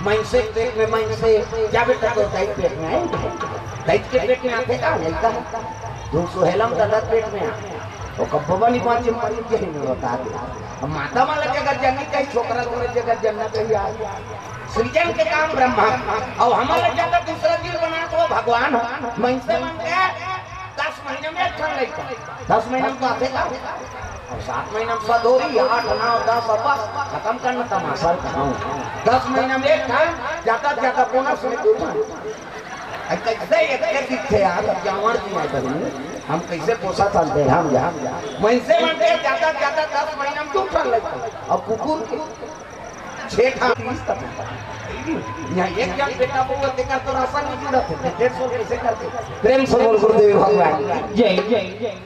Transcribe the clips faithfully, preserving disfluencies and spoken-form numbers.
मइनसे के पेट में मइनसे, जा बेटा, तोर दाई पेट में आय, दाई के पेट में आथे का लइका? दू सौ हेलम त दस पेट में आ, वो कब्बो बनी पाँच मरी के में बता दे। अब माता मन ला जगत जननी कही, छोकरा तोरे जगत जनना कही यार। सृजन के काम ब्रह्मा, अउ हमन ला जगत दूसरा जीव बना तो भगवान हो। मइनसे मन के दस महीना में एक ठन लइका, दस महीना में तो आथे का? अब सात महीना में सदोरी, आठ, नौ, दस, अब बस खतम करना तमाशा कहाऊं। दस महीना में एक ठन, ज्यादा से ज्यादा बोनस में दू ठन। अरे कैसे एक के दिखे यार, अब जावण जी आय बहिनी, हम कैसे पोसा सकते हैं हम यार? मइनसे मन के ज्यादा से ज्यादा दस महीना में दू ठन लइका। अब कुकुर के छह ठा तीस तक। यहाँ एक जन बेटा बउआ तेकर तो राशन नहीं जुड़त हे, डेढ़ सौ कैसे करके? प्रेम से बोल गुरुदेव भगवान की जय।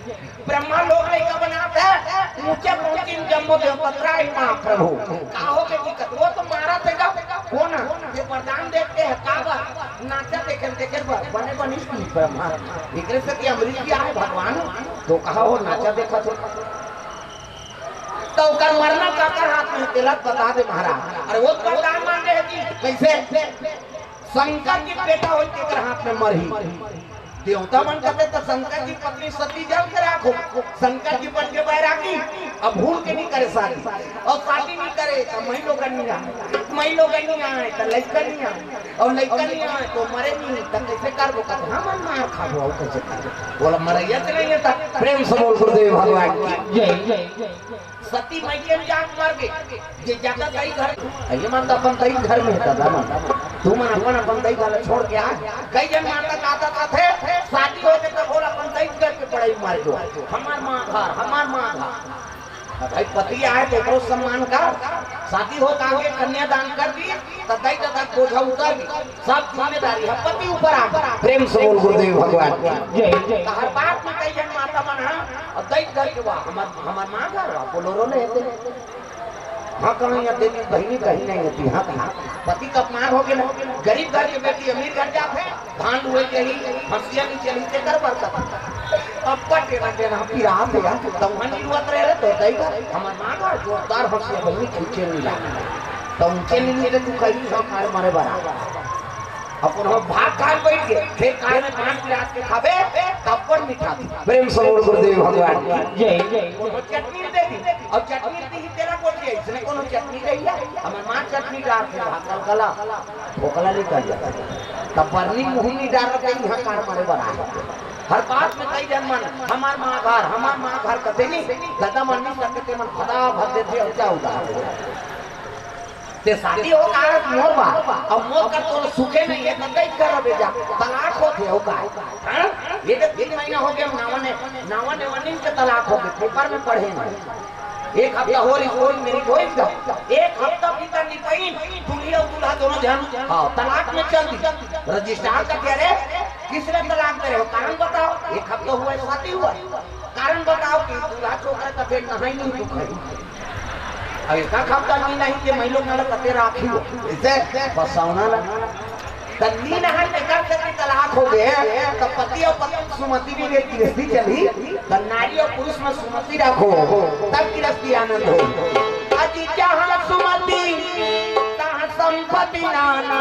ब्रह्मा लोग लइका बनात हे, ऊंचे पहुंची जम्बो देव पतरा ही महाप्रभु। का हो के दिक्कत? वो तो मारा थे का? कौन? ये वरदान देते हैं का बा? नाचा देखे, देखे बा, बने बनिस नहीं ब्रह्मा। एकरे से कि अमृत दिया है भगवान, तो कहा हो नाचा देखा थे। तो ओकर मरना काकर हाथ में, तेला बता दे महाराज। अरे वो तो वरदान मांगे है जी, कैसे? शंकर जी बेटा होई तेकर हाथ में मरही। देवता मन कहते तो शंकर जी पत्नी सती जल के राखो, शंकर जी बन के बैरागी, अब भूल के नहीं करे शादी, और शादी नहीं करे तो मई लोग नहीं आए, मई लोग नहीं आए तो लइका नहीं आए, और लइका नहीं आए तो मरे नहीं, तो कैसे करबो? कहते हम मार खाबो, और कैसे करबो? बोला मरैया से नहीं है, तो प्रेम से बोल गुरुदेव भगवान की जय। सती मइके में जाके मर गे। जे जाता दाई घर, ये मन तो अपन दाई घर में हे दादा मन। तू मन अपन, अपन दाई वाला छोड़ के आ। कई जन माता कहत हे, शादी हो के तब बोला अपन दाई घर के पढ़ाई मार दो। हमार माँ घर, हमार माँ घर। अब भाई पति आए तो एकरो सम्मान कर। शादी हो तो आगे कन्यादान कर दी। त दई ददा बोझा उतर गे, सब जिम्मेदारी ह पति ऊपर आ गे। प्रेम से बोल गुरुदेव भगवान की जय। त हर बात में कई जन माता मन ह, अउ दई घर के बा, हमर, हमर माँ घर बा, बोलेरो ले हेते। हाँ, कहाँ यहाँ देवी बहिनी कहीं नहीं होती, हाँ, कहाँ? पति का अपमान हो गया ना, गरीब घर के बेटी अमीर घर जाथे, धान लुए चली, हंसिया नहीं चली, तेकर बरकत। अब पटे ना देना, पिरात है, तब वहाँ नहीं हुआ रहे, तो दई घर, हमर माँ घर जोरदार हंसिया बहिनी खींचे नहीं ला। त ऊंचे नीचे ले तू कहीं सब खाए मारे बड़ा। अपन हम भात खाए बैठ गए, फिर खाए में पांच गिलास के खाबे, तब पर मीठा दी। प्रेम से बोल गुरुदेव भगवान की जय। कोनो चटनी दे दी, और चटनी दी ही तेरा बोल दिया, इसने कोनो चटनी दे दिया, हमारे माँ चटनी डाल के भात कल गला, भोकला निकल जाता। तब बरनी मुंह नहीं डाल के यहाँ कार मारे बड़ा है। हर बात में कई जन मन, हमार माँ घर, हमार माँ घर कहते नहीं, दादा मन नहीं सकते, मन फटाफट देते और क्या उधार हो। ते शादी हो का मोर बा, अब मोर का तो सुखे नहीं है, तो कई कर बेजा, तलाक होथे हो का? हाँ? ये तो तीन महीना हो गया, नावा ने, नावा ने वनिन के तलाक हो गए, पेपर में पढ़े नहीं। एक हफ्ता हो रही, कोई मेरी कोई का, एक हफ्ता भी कर नहीं पाई, दूल्ही और दूल्हा दोनों जन, हाँ, तलाक में चल दी। रजिस्ट्रार का कह रहे, किसने तलाक दे रहे हो, कारण बताओ। एक हफ्ता हुआ है, शादी हुआ है, कारण बताओ कि दूल्हा छोकरा का पेट नहाई नहीं दुख है। अब इसका खपता नहीं, नहीं कि मैं लोग मतलब कते राखी हो। इसे फसावना ना। त नी नहाई के कर से तलाक हो गए, त पति और पत्नी सुमति भी वे गृहस्थी चली, त नारी और पुरुष में सुमति रखो, तब गृहस्थी आनंद हो। अति जहाँ सुमति, तहाँ संपत्ति नाना।